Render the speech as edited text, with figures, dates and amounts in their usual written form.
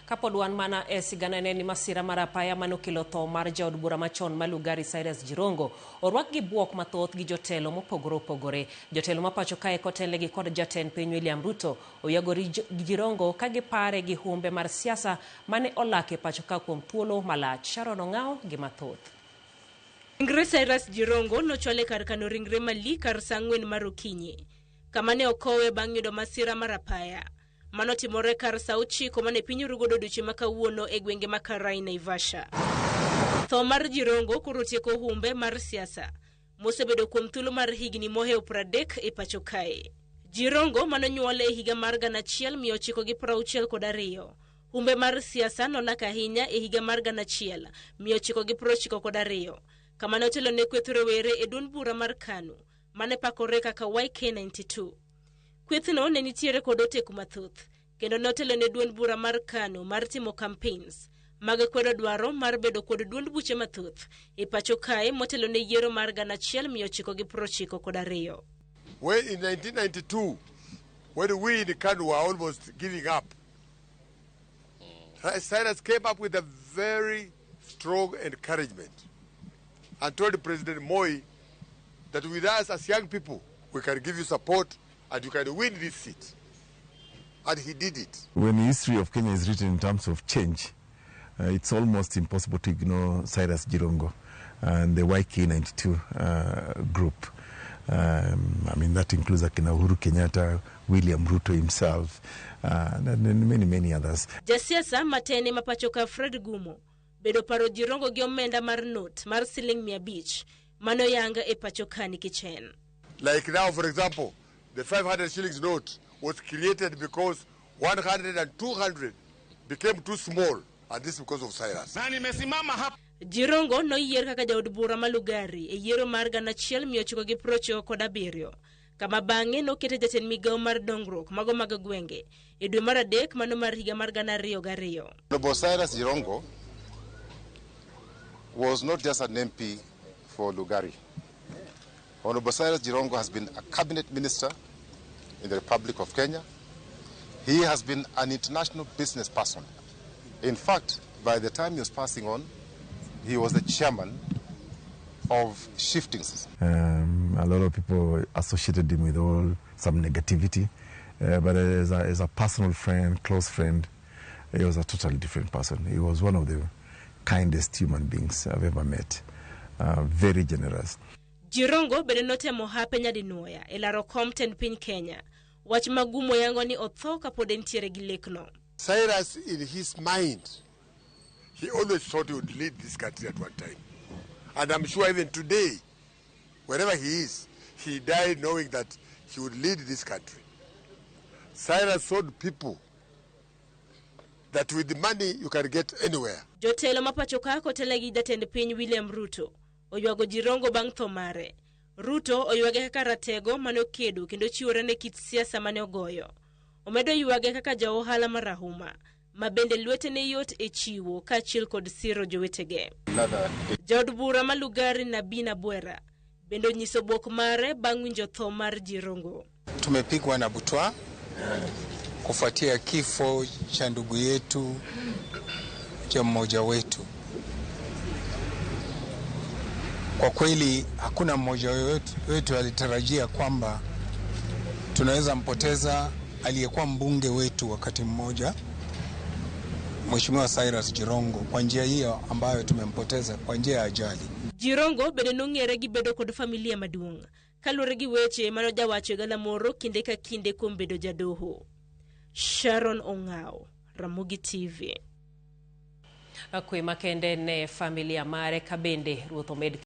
Kapod wan mana e sigana ne ni masira mar apaya manokelo tho mar jaod bura machon ma Lugari Cyrus Jirongo orwak gi buok mathoth gi jotelo mopogore opogore. Jotelo ma pacho kae kotelnegi kod jatend piny William Ruto oywago Jirongo ka gipare gi humbe mar siasa mane olak e pacho ka kuom thuolo malach. Sharon Ong'awo gi mathoth. Ringre Cyrus Jirongo nochwal e kar kano ringre Mali kar saa 4 mar okinyi, kama ne okowe bang' yudo masira mar apaya. Mano timore kar saa 9 mane piny orugodo odiochieng' ma kawuono e gwenge ma Karai, Naivasha. Tho mar Jirongo koro tieko humbe mar siasa mosebedo kuom thuolo mar higni mohewo 30 e pacho kae. Jirongo manonyuol e higa mar 1962, humbe mar siasa nolak ahinya e higa mar 1992, kama notelo ne kweth rowere e duond bura mar KANU mane pakore kaka YK92. Kwethno ne nitiere kod oteku mathoth kendo notelo ne duond bura mar KANU mar timo campaigns mag kwedo dwaro mar bedo kod duond buche mathoth e pacho kae motelo ne yiero mar 1992. When in 1992, when we in KANU were almost giving up, Cyrus came up with a very strong encouragement and told President Moi that with us as young people, we can give you support and you can win this seat. And he did it. When the history of Kenya is written in terms of change, it's almost impossible to ignore Cyrus Jirongo and the YK92 group. I mean, that includes Akina Uhuru Kenyatta, William Ruto himself, and many, many others. Jasiasa matene ma pacho ka Fred Gumo bedo paro Jirongo gi omenda mar not mar siling 500 mano yanga e pacho ka nikech en. Like now, for example, the 500 shillings note was created because 100 and 200 became too small, and this is because of Cyrus. Na nimesimama hapa. Jirongo noyier kaka jaod bura ma Lugari e yiero mar 1997, kama bang'e nokete jatend migawo mar dongruok mago mag gwenge e dwe mar adek mano mar higa mar 2002. Honorable Cyrus Jirongo was not just an MP for Lugari. Honorable Cyrus Jirongo has been a cabinet minister in the Republic of Kenya. He has been an international business person. In fact, by the time he was passing on, he was the chairman of Shiftings. A lot of people associated him with all some negativity, but as a personal friend, close friend, he was a totally different person. He was one of the kindest human beings I've ever met. Very generous. Jirongo bende notemo hape nyadinwoya e laro kom tend piny Kenya. Wach ma Gumo yango ni otho kapod entiere gi lekno. Cyrus, in his mind, he always thought he would lead this country at one time. And I'm sure even today, wherever he is, he died knowing that he would lead this country. Cyrus showed people that with the money you can get anywhere. Jotelo ma pacho ka kotelnegi gi jatend piny William Ruto oywago Jirongo bang' tho mare. Ruto oywage kaka ratego mane okedo kendo chiwore ne kit siasa mane ogoyo. Omedo ywage kaka ja ohala marahuma ma bende lwete ne yot e chiwo kaachiel kod siro jowetege. Jaod bura ma Lugari Nabina Bwera bende onyiso bwok mare bang' winjo tho mar Jirongo. Tumepigwa na butwa kufuatia kifo cha ndugu yetu cha mmoja wetu. Kwa kweli hakuna mmoja wetu alitarajia kwamba tunaweza mpoteza aliyekuwa mbunge wetu wakati mmoja, Mheshimiwa Cyrus Jirongo, kwa njia hiyo ambayo tumempoteza kwa njia ya ajali. Jirongo bende nong'ere gi bedo kod familia maduong' kaluwore gi weche mane ojawacho e galamoro kinde ka kinde kuom bedo jadoho. Sharon Ong'awo, Ramogi TV. Kwe makende ne familia mare ka bende ruoth omed